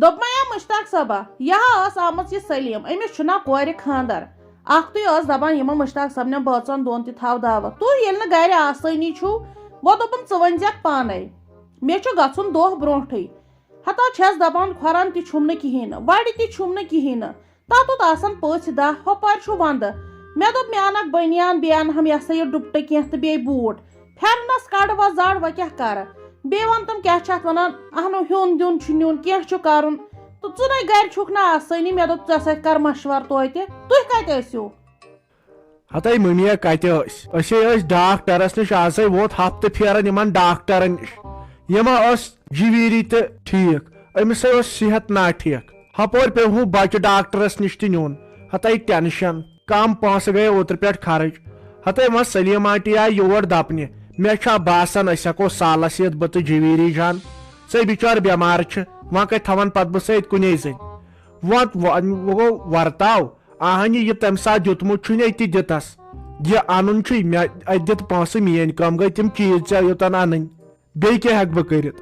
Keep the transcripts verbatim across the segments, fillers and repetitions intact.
دوٚپمَے یا مشتاق صٲبہ، یہِ ہا ٲس آمٕژ یہِ سلیٖم، أمِس چھُنہ کورِ خانٛدر۔ اکھتُے ٲس دپان یِمن مشتاق صٲبنٮ۪ن بٲژن دۄن تہِ تھاو دعوت۔ تُہۍ ییٚلہِ نہٕ گرِ آسٲنی چھُو، وۄنۍ دوٚپُن ژٕ ؤنۍ زٮ۪کھ پانے، مےٚ چھُ گژھُن دۄہ برونٹھٕے۔ ہتا چھَس دپان کھۄرن تہِ چھُم نہٕ کِہیٖنۍ نہٕ، وڑِ تہِ چھُم نہٕ کِہیٖنۍ نہٕ۔ تَتُتھ آسَن پٔژھۍ دَہ، ہۄپٲرۍ چھُ وَندٕ۔ مےٚ دوٚپ، مےٚ اَنَکھ بٔنیان، بیٚیہِ اَنہٕ ہَم یہِ ہسا یہِ ڈُپٹہٕ کینٛہہ تہٕ بیٚیہِ بوٗٹھ۔ پھٮ۪رنَس کَڑٕ وۄنۍ زَڑ، وۄنۍ کیٛاہ کَرٕ؟ بیٚیہِ وَن تِم کیٛاہ چھِ اَتھ وَنان، اَہنُو ہیوٚن دیُن چھُ نیُن، کینٛہہ چھُ کَرُن۔ تہٕ ژٕ نَے گَرِ چھُکھ نہٕ آسٲنی، مےٚ دوٚپ، ژےٚ سۭتۍ کَرٕ مَشوَرٕ توتہِ۔ تُہۍ کَتہِ ٲسِو؟ ہتے مٔمی کتہِ ٲسۍ؟ أسے ٲسۍ ڈاکٹرس نِش، آزے ووت ہفتہٕ پھیران یِمن ڈاکٹرن نِش۔ یہِ ما ٲس جویری تہٕ ٹھیٖک، أمِسے اوس صحت ناٹھیٖک۔ ہپٲرۍ پیوٚو ہُہ بچہٕ ڈاکٹرس نِش تہِ نیُن۔ ہتے ٹینشن، کم پونٛسہٕ گٔیے اوترٕ پٮ۪ٹھ خرٕچ۔ ہتے وۄنۍ سلیٖم آنٹی آیہِ یور دپنہِ، مےٚ چھا باسان أسۍ ہٮ۪کو سالس یِتھ، بہٕ تہٕ جویری جان۔ ژے بچار بٮ۪مار چھِ، وۄنۍ کتہِ تھاون پتہٕ بہٕ سۭتۍ کُنے زٔنۍ؟ وۄنۍ وۄنۍ گوٚو ورتاو۔ اہنہِ، یہِ تمہِ ساتہٕ دیُتمُت چھُے نہٕ أتی دِتس۔ یہِ انُن چھُے مےٚ اتہِ دِتھ پونٛسہٕ، میٲنۍ کٲم گٔے تِم چیٖز ژےٚ یوٚتن انٕنۍ۔ بیٚیہِ کیٛاہ ہٮ۪کہٕ بہٕ کٔرِتھ؟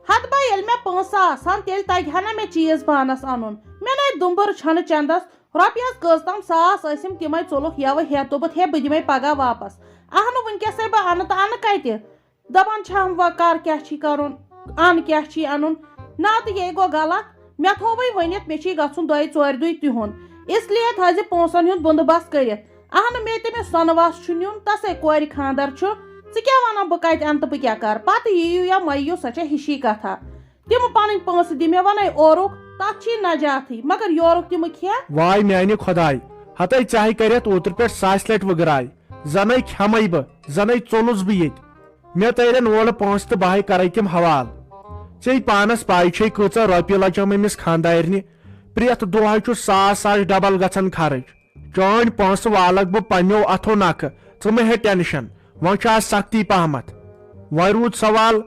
ہتہٕ با ییٚلہِ مےٚ پونٛسہٕ آسہٕ ہن، تیٚلہِ تگہِ ہا نہ مےٚ چیٖز پانس انُن۔ مےٚ نے دُمبُر چھنہٕ چندس، رۄپیس کٔژ تام ساس ٲسِم، تِمے ژوٚلُکھ یوٕ ہٮ۪تھ، دوٚپُتھ، ہے، بہٕ دِمے پگاہ واپس۔ اہنُو، وٕنکیسے بہٕ انہٕ تہٕ انہٕ کتہِ؟ دپان چھم، وۄنۍ کر کیٛاہ چھی کرُن، ان کیٛاہ چھی انُن؟ نتہٕ یے گوٚو غلط۔ مےٚ تھووٕے ؤنِتھ، مےٚ چھی گژھُن دۄیہِ ژورِ دُہۍ تِہُنٛد۔ اس لیے تھٲیزِ پونٛسن ہُنٛد بندوبست کٔرِتھ۔ اہنہٕ، مے تٔمِس سۄنہٕ وس چھُ نیُن، تسے کورِ خانٛدر چھُ۔ ژٕ کیٛاہ ونان، بہٕ کتہِ انہٕ تہٕ بہٕ کیٛاہ کرٕ؟ پتہٕ یِیِو یا مہ یِیِو، سۄ چھےٚ ہِشی کتھا۔ تِم پنٕنۍ پونٛسہٕ دِ مےٚ، ونے اورُک، تتھ چھی نجاتھٕے، مگر یورُک دِمہٕ کھٮ۪ن۔ واے میانہِ خۄداے، ہتے ژےٚ ہے کریتھ اوترٕ پٮ۪ٹھ ساسہِ لٹہِ وٕگراے۔ زنے کھٮ۪مے بہٕ، زنے ژوٚلُس بہٕ ییٚتہِ۔ مےٚ ترن اورٕ پونٛسہٕ تہٕ بہٕ ہے کرے تِم حوال۔ ژےٚ پانس پاے چھے کۭژاہ رۄپیہِ لچم أمِس خانٛدارنہِ۔ پرٛٮ۪تھ دۄہ چھُ ساس ساس ڈبل گژھان خرٕچ۔ چٲنۍ پونٛسہٕ والکھ بہٕ پننیو اتھو نکھٕ، ژٕ مہ ہے ٹینشن۔ وۄنۍ چھِ آز سختی پہمتھ۔ وۄنۍ روٗد سوال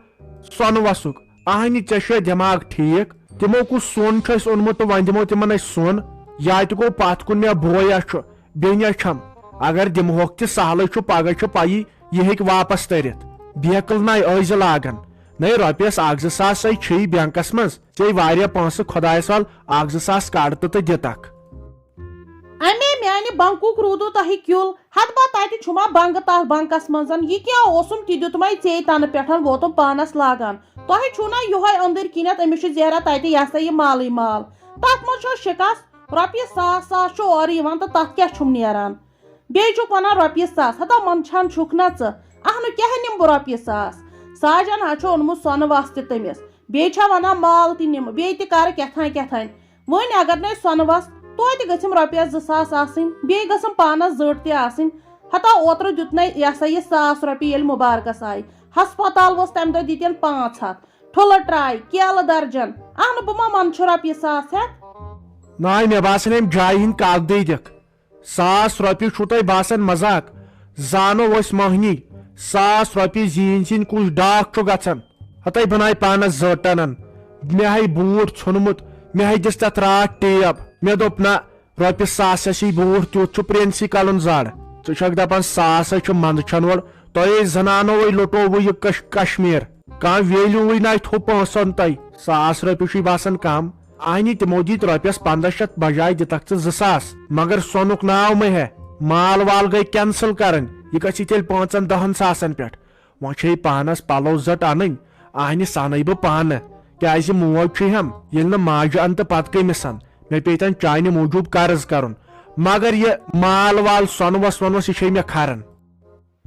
سۄنہٕ وسُک۔ اہنہِ، ژےٚ چھُے دٮ۪ماغ ٹھیٖک؟ تِمو کُس سۄن چھُ اَسہِ اوٚنمُت تہٕ وۄنۍ دِمو تِمن أسۍ سۄن؟ یا تہِ گوٚو پتھ کُن، مےٚ بویا چھُ، بیٚنہِ چھم۔ اگر دِمہوکھ تہِ سہلٕے چھُ، پگاہ چھُ پَیی یہِ ہیٚکہِ واپس تٔرِتھ۔ بیکل نَے ٲسۍ زِ لاگان۔ نَے رۄپیَس اکھ زٕ ساس سَے چھِی بینکس منٛز، ژےٚ واریاہ پونٛسہٕ، خۄدایس وَل اکھ زٕ ساس کڑ تہٕ تہٕ دِتکھ۔ امے میانہِ بنکُک روٗدو تۄہہِ کیُل، ہتہٕ با تتہِ چھُما بنگہٕ تتھ بنکس منٛز؟ یہِ کیٛاہ اوسُم تہِ دیُتمَے ژے تنہٕ پٮ۪ٹھ ووتُم پانس لاگان۔ تۄہہِ چھُو نا یِہوے أنٛدٕرۍ کِنٮ۪تھ، أمِس چھُ زیرہ تتہِ یہِ ہسا یہِ مالٕے مال۔ تتھ منٛز چھُ شکست، رۄپیہِ ساس ساس چھُ اورٕ یِوان تہٕ تتھ کیٛاہ چھُم نیران؟ بیٚیہِ چھُکھ ونان رۄپیہِ ساس، ہتا منٛدچھان چھُکھ نا ژٕ؟ اہنُو کیٛاہ نِمہٕ بہٕ رۄپیہِ ساس؟ ساجن ہا چھُ اوٚنمُت سۄنہٕ وس تہِ تٔمِس، بیٚیہِ چھا ونان مال تہِ نِمہٕ، بیٚیہِ تہِ کرٕ کیٛاہ تھانۍ کیٛاہ تھانۍ۔ وۄنۍ اگر نے سۄنہٕ وس، توتہِ گٔژھِم رۄپیس زٕ ساس آسٕنۍ، بیٚیہِ گٔژھٕم پانس زٔٹ تہِ آسٕنۍ۔ ہتا اوترٕ دیُت نے یہِ ہسا یہِ ساس رۄپیہِ ییٚلہِ مُبارکس آیہِ۔ ہسپتال ووس تمہِ دۄہ دِتِن پانٛژھ ہتھ۔ ٹھُلہٕ ٹرٛاے، کیلہٕ درجن۔ اہنُو بہٕ ما منٛدچھٕ رۄپیہِ ساس ہٮ۪تھ؟ ناے، مےٚ باسان امہِ جایہِ ہٕنٛدۍ کاکدٕے دِکھ۔ ساس رۄپیہِ چھُو تۄہہِ باسان مذاق؟ زانو أسۍ مۄہنی، ساس رۄپیہِ زیٖنۍ زیٖنۍ کُس ڈاکھ چھُ گژھان؟ ہتے بناے پانس زٔٹ انان، مےٚ ہے بوٗٹھ ژھُنمُت، مےٚ ہے دِژ تتھ راتھ ٹیب۔ مےٚ دوٚپ نہ، رۄپیہِ ساسس یی بوٗٹھ تیُتھ چھُ پرنسٕے کلُن زڑ۔ ژٕ چھکھ دپان ساس ہے چھُ منٛدٕ چھنہٕ وول، تۄہے زنانو وے لوٚٹووٕ یہِ کش-، کشمیر۔ کانٛہہ ویلیوٗوٕے نہ اتھو پونٛسن تۄہہِ۔ ساس رۄپیہِ چھُے باسان کم؟ اہنی تِمو دِتۍ رۄپیس پندہ شتھ، بجاے دِتکھ ژٕ زٕ ساس۔ مگر سۄنُک ناو مہ ہے، مال وال گٔے کینسل کرٕنۍ۔ یہِ گژھِ تیٚلہِ پانٛژن دہن ساسن پٮ۪ٹھ۔ وۄنۍ چھے پانس پلو زٹ انٕنۍ، اہنہِ سنٕے بہٕ پانہٕ۔ کیازِ موج چھُے ہم، ییٚلہِ نہٕ ماجہِ ان تہٕ پتہٕ کٔمِس ان؟ مےٚ پیٚیہِ تن چانہِ موٗجوٗب قرض کرُن۔ مگر یہِ مال وال سۄنہٕ وس وۄنہٕ وس، یہِ چھے مےٚ کھران۔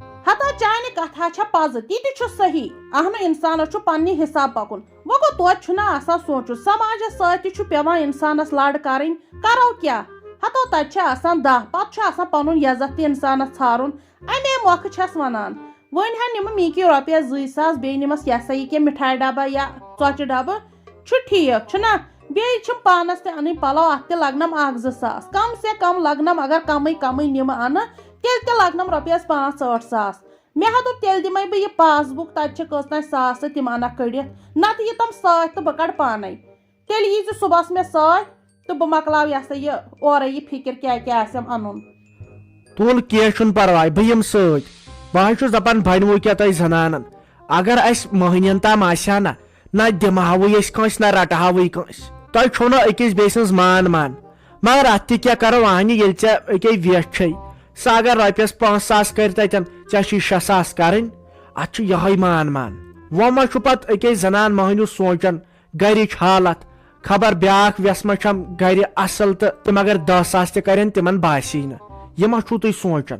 ہتا چانہِ کتھا چھےٚ پزٕ، تہِ تہِ چھُ صحیح۔ اہنُو انسانس چھُ پننہِ حساب پکُن۔ وۄنۍ گوٚو توتہِ چھُنہ آسان سونٛچُن، سماجس سۭتۍ تہِ چھُ پٮ۪وان انسانس لڑ کرٕنۍ۔ کرو کیٛاہ؟ ہتو تتہِ چھِ آسان دَہ، پتہٕ چھُ آسان پنُن عزت تہِ انسانس ژھارُن۔ امے مۄکھٕ چھس ونان، وۄنۍ ہا نِمہٕ میٖکی رۄپیس زٕے ساس، بیٚیہِ نِمس یہِ ہسا یہِ کینٛہہ مِٹھایہِ ڈبہ یا ژۄچہِ ڈبہٕ۔ چھُ ٹھیٖک، چھُنہ؟ بیٚیہِ چھِم پانس تہِ انٕنۍ پلو، اتھ تہِ لگنم اکھ زٕ ساس، کم سے کم لگنم، اگر کمٕے کمٕے نِمہٕ انہٕ، تیٚلہِ تہِ لگنم رۄپیس پانٛژھ ٲٹھ ساس۔ مےٚ ہا دوٚپ، تیٚلہِ دِمے بہٕ یہِ پاس بُک، تتہِ چھِ کٔژ تام ساس تہٕ تِم انکھ کٔڑِتھ، نتہٕ یہِ تِم سۭتۍ تہٕ بہٕ کڑٕ پانے۔ تیٚلہِ ییٖزِ صُبحس مےٚ سۭتۍ تہٕ بہٕ مۄکلاو یہِ ہسا یہِ اورے یہِ فِکر کیٛاہ کیٛاہ آسٮ۪م انُن۔ تُل، کینٛہہ چھُنہٕ پرواے، بہٕ یِمہٕ سۭتۍ۔ بہٕ حظ چھُس دپان، بنہِ وۄنۍ کیٛاہ تۄہہِ زنانن؟ اگر اسہِ مٔہنِین تام آسہِ ہا نہ، نہ دِمہٕ ہاوٕے أسۍ کٲنٛسہِ، نہ رٹہٕ ہاوٕے کٲنٛسہِ۔ تۄہہِ چھو نہ أکِس بیٚیہِ سٕنٛز مان مان۔ مگر اتھ تہِ کیٛاہ کرو، اہنہِ ییٚلہِ ژےٚ أکے ویٹھ چھے، سۄ اگر رۄپیس پانٛژھ ساس کرِ تتٮ۪ن، ژےٚ چھُے شےٚ ساس کرٕنۍ، اتھ چھُ یہے مان مان۔ وۄنۍ ما چھُ پتہٕ أکے زنان مٔہنیو سونٛچان گرِچ حالت، خبر بیاکھ وٮ۪س ما چھم گرِ اصل تہٕ تِم اگر دہ ساس تہِ کرن تِمن باسی نہٕ۔ یہِ ما چھُو تُہۍ سونٛچان؟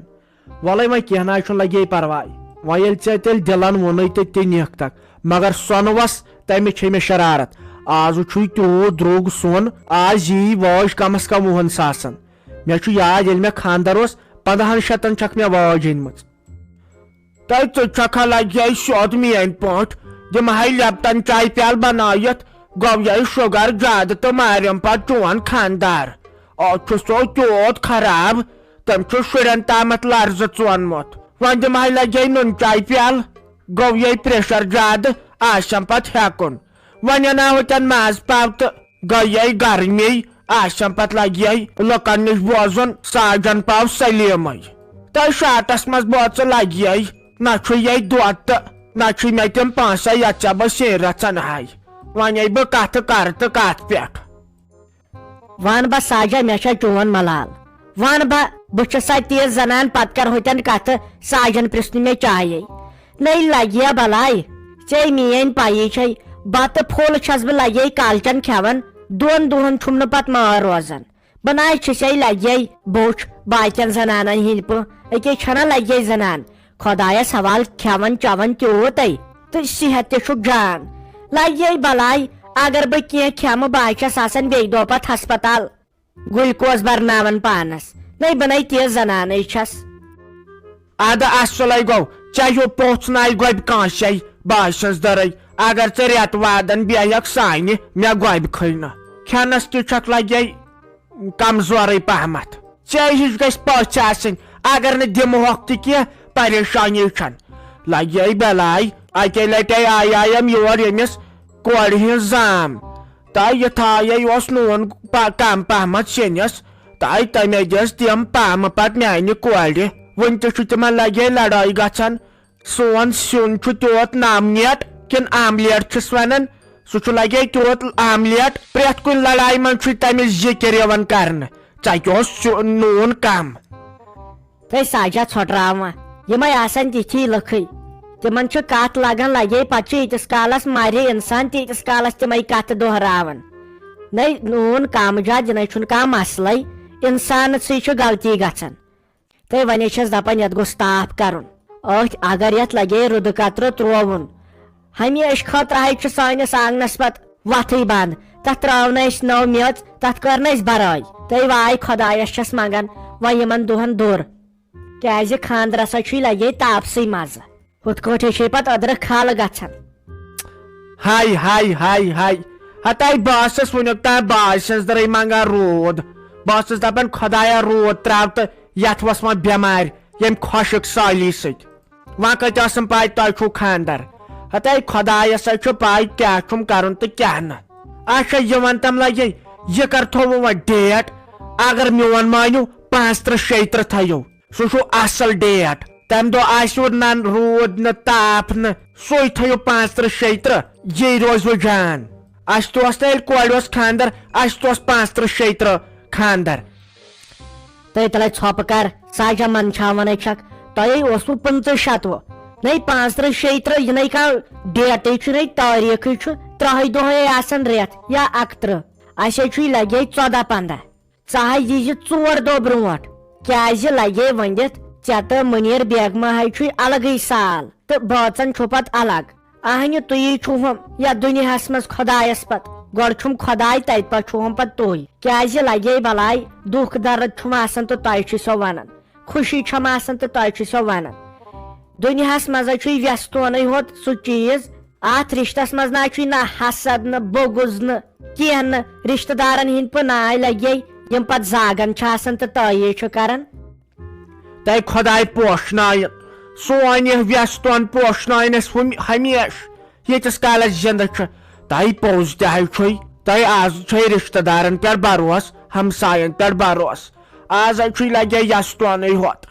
وَلَے وۄنۍ کینٛہہ نہ حظ چھُنہٕ، لگے پرواے۔ وۄنۍ ییٚلہِ ژےٚ تیٚلہِ دِلن ووٚنُے تہٕ تہِ نِکھ تک۔ مگر سۄنوَس تَمہِ چھے مےٚ شرارت۔ آز چھُے تیوٗت درٛوگ سۄن، آز یی واج کم از کم وُہن ساسن۔ مےٚ چھُ یاد ییٚلہِ مےٚ خانٛدر اوس، پندہن شتن چھکھ مےٚ واج أنمٕژ۔ تہٕ ژٕ چھکھا لگے سیوٚد میٲنۍ پٲٹھۍ؟ دِمہٕ ہاے لیپٹن چاے پیالہٕ بنٲیِتھ، گوٚو یہِ شُگر زیادٕ تہٕ مارٮ۪م پتہٕ چون خانٛدار۔ آ، چھُ سو تیوٗت خراب، تٔمۍ چھُ شُرٮ۪ن تامتھ لرزٕ ژونمُت۔ وۄنۍ دِمہٕ ہاے لگے نُن چاے پیالہٕ، گوٚو یہِ پریشر زیادٕ، آسٮ۪م پتہٕ ہٮ۪کُن۔ وۄنۍ اناوتن ماز پاو تہٕ گٔیے گرمی، آسٮ۪م پتہٕ لگہِ لُکن نِش بوزُن ساجن پاو سلیمے۔ تہٕ شاٹس منٛز بوژٕ لگہِ، نہ چھُ یے دۄد تہٕ نہ چھُ مےٚ تِم پونٛسے یتھ ژےٚ بہٕ سیٖر رژھن ہاے۔ وۄنۍ بہٕ کتھٕ کرٕ تہٕ کتھ پٮ۪ٹھ۔ وَن بہٕ ساجا، مےٚ چھا چون ملال؟ وَن بہٕ، بہٕ چھَسا تیٖژ زنان، پتہٕ کر ہوتٮ۪ن کتھٕ، ساجن پرژھ نہٕ مےٚ چاہے۔ نٔے لگیا بلاے، ژےٚ میٲنۍ پَیی چھے، بتہٕ پھوٚل چھَس بہٕ لگے کالچن کھٮ۪وان، دۄن دۄہن چھُم نہٕ پتہٕ مٲر روزان۔ بہٕ نہ حظ چھسے لگے بوٚچھ باقین زنانن ہِنٛدۍ پٲٹھۍ، أکے چھنا لگے زنان، خۄدایس حوال کھٮ۪وان چٮ۪وان تیوٗتے تہٕ صحت تہِ چھُکھ جان۔ لگے بلاے، اگر بہٕ کینٛہہ کھٮ۪مہٕ، بہٕ حظ چھس آسان بیٚیہِ دۄہ پتہٕ ہسپتال گلوکوز برناوان پانس۔ نَے بہٕ نَے تیٖژ زنانٕے چھَس۔ ادٕ اصلے گوٚو، ژےٚ ہیوٗ پوٚژھ نَے گۄبہِ کٲنٛسے باسہِ ہٕنٛز دٔرٕے۔ اگر ژٕ رٮ۪تہٕ وادن بیٚہکھ سانہِ، مےٚ گۄبہِ کھٕے نہٕ۔ کھٮ۪نس تہِ چھکھ لگے کمزورٕے پہمتھ۔ ژےٚ ہِش گژھِ پٔژھ آسٕنۍ، اگر نہٕ دِمہوکھ تہِ کینٛہہ، پریشانی چھنہٕ۔ لگے بلاے، اکے لٹے آیایم یور ییٚمِس کورِ ہٕنٛز زام۔ تہٕ یہِ تھایے اوس نوٗن پا-، کم پہمتھ سِنِس، تہٕ تمے دِژ تِم پامہٕ پتہٕ میانہِ کورِ۔ وُنہِ تہِ چھُ تِمن لگے لڑٲے گژھان۔ سون سیُن چھُ تیوٗت نامنیٹ کِنہٕ آملیٹ چھِس ونان؟ سُہ چھُ لگے تیوٗت آملیٹ، پرٛٮ۪تھ کُنہِ لڑایہِ منٛز چھُ تٔمِس ذِکِر یِوان کرنہٕ، "ژےٚ کیٛاہ اوس سیُن نوٗن کم؟" تہٕ ساجا ژھۄٹراوان۔ یِمے آسان تِتھی لٕکھٕے۔ تِمن چھُ کتھ لگان لگے، پتہٕ چھُ ییٖتِس کالس مرِ انسان، تیٖتِس کالس تِمے کتھٕ دۄہراوان۔ نَے نوٗن کم زیادٕ، یہِ نَے چھُنہٕ کانٛہہ مسلے، انسانسٕے چھُ غلطی گژھان۔ تہٕ وۄنۍ چھَس دَپان، یَتھ گوٚژھ تاپھ کَرُن۔ أتھۍ اگر یَتھ لگے رُدٕ قطرٕ ترووُن۔ ہمیشہٕ خٲطرٕ ہاے چھُ سٲنِس آنٛگنَس پَتہٕ وَتھٕے بنٛد۔ تَتھ ترٛٲو نہٕ أسۍ نٔو میٚژ، تَتھ کٔر نہٕ أسۍ بَرٲے۔ تہٕ واے خۄدایَس چھَس منٛگان، وۄنۍ یِمَن دۄہَن دوٚر۔ کیٛازِ خانٛدرَس ہا چھُے لگے تاپسٕے مَزٕ۔ ہُتھ کٲٹھۍ چھے پتہٕ أدرٕ کھالہٕ گژھان۔ ہاے، ہاے، ہاے، ہاے۔ ہتاے بہٕ ٲسٕس وُنیُک تام بٲے سٕنٛز دٔرٕے منٛگان روٗد۔ بہٕ ٲسٕس دپان، "خۄدایا، روٗد ترٛاو تہٕ یتھ وس وۄنۍ بٮ۪مارِ ییٚمہِ خۄشٕک سٲلی سۭتۍ۔" وۄنۍ کتہِ ٲسٕم پاے تۄہہِ چھُو خانٛدر؟ ہتاے خۄدایس سۭتۍ چھُ پاے کیٛاہ چھُم کرُن تہٕ کیٛاہ نہٕ۔ اچھا، یہِ ون تم لگے، یہِ کر تھووٕ وۄنۍ ڈیٹ؟ اگر میون مٲنِو، پانٛژترٕہ شیٚیہِ ترٕہ تھٲیِو۔ سُہ چھُ اصل ڈیٹ۔ تمہِ دۄہ آسِوٕ نہ روٗد، نہ تاپھ، نہ۔ سُے تھٲیِو پانٛژترٕہ شیٚیہِ ترٕہ، یی روزِوٕ جان۔ اسہِ تہِ اوس نہ ییٚلہِ کورِ اوس خانٛدر، اسہِ تہِ اوس پانٛژترٕہ شیٚیہِ ترٕہ خانٛدر۔ تہٕ تیٚلے ژھۄپہٕ کر، ساجا منٛدچھاونے چھکھ۔ تۄہے اوسوٕ پٕنٛژٕہ شتوُہ، نَے پانٛژترٕہ شیٚیہِ ترٕہ، یہِ نَے کانٛہہ ڈیٹٕے چھُ، نَے تٲریٖخٕے چھُ، ترٛہَے دۄہے آسان رٮ۪تھ یا اَکترٕہ۔ اسے چھُے لگے ژۄدہ پنٛداہ۔ ژٕ ہا ییٖزِ ژور دۄہ برونٛٹھ، کیٛازِ لگے ؤنِتھ؟ ژےٚ تہٕ مُنیر بیگمہٕ ہاے چھُے الگٕے سال تہٕ بٲژن چھُو پتہٕ الگ۔ اہنہِ تُہی چھُو ہُم یتھ دُنیاہس منٛز خۄدایس پتہٕ، گۄڈٕ چھُم خۄداے، تتہِ پتہٕ چھُو ہُم پتہٕ تُہۍ۔ کیٛازِ لگے بلاے؟ دُکھ درد چھُم آسان تہٕ تۄہہِ چھُ سو ونان، خوشی چھم آسان تہٕ تۄہہِ چھُ سو ونان۔ دُنیاہس منٛز ہا چھُے وٮ۪ستونٕے ہوت سُہ چیٖز، اتھ رشتس منٛز نہ چھُے نہ حسد، نہ بغض، نہ کینٛہہ، نہ رشتہٕ دارن ہٕنٛدۍ پٲٹھۍ ناے لگے، یِم پتہٕ زاگان چھِ آسان تہٕ تعٲیٖد چھِ کران۔ تہٕ خۄداے پوشناوِن، سون یہِ وٮ۪ستون پوشناوِن اَسہِ ہُم-، ہمیشہٕ، ییٖتِس کالس زِندٕ چھُ۔ تہٕ پوٚز تہِ ہاے چھُے، تہٕ از چھُے رشتہٕ دارن پٮ۪ٹھ بھروسہٕ، ہمساین پٮ۪ٹھ بھروسہٕ۔ از ہاے چھُے لگے یستونٕے ہوت،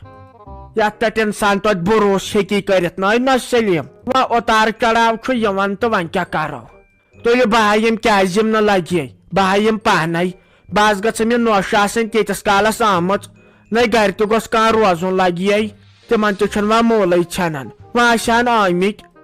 یتھ پٮ۪ٹھ انسان توتہِ بھروسہٕ ہیٚکی کٔرِتھ۔ نہ، نہ سلیٖم، وۄنۍ اُتار چڑاو چھُ یِوان تہٕ وۄنۍ کیٛاہ کرو؟ تُلِو بہٕ ہا یِم، کیٛازِ یِم نہٕ لگہِ؟ بہٕ ہا یِم پانے۔ بہٕ حظ گٔژھٕم یہِ نوشہِ آسٕنۍ تیٖتِس کالس آمٕژ، نَے گرِ تہِ گوٚژھ کانٛہہ روزُن لگہِ۔ تِمن تہِ چھُنہٕ وۄنۍ مولٕے ژھٮ۪نان، وۄنۍ آسہِ ہن آمٕتۍ۔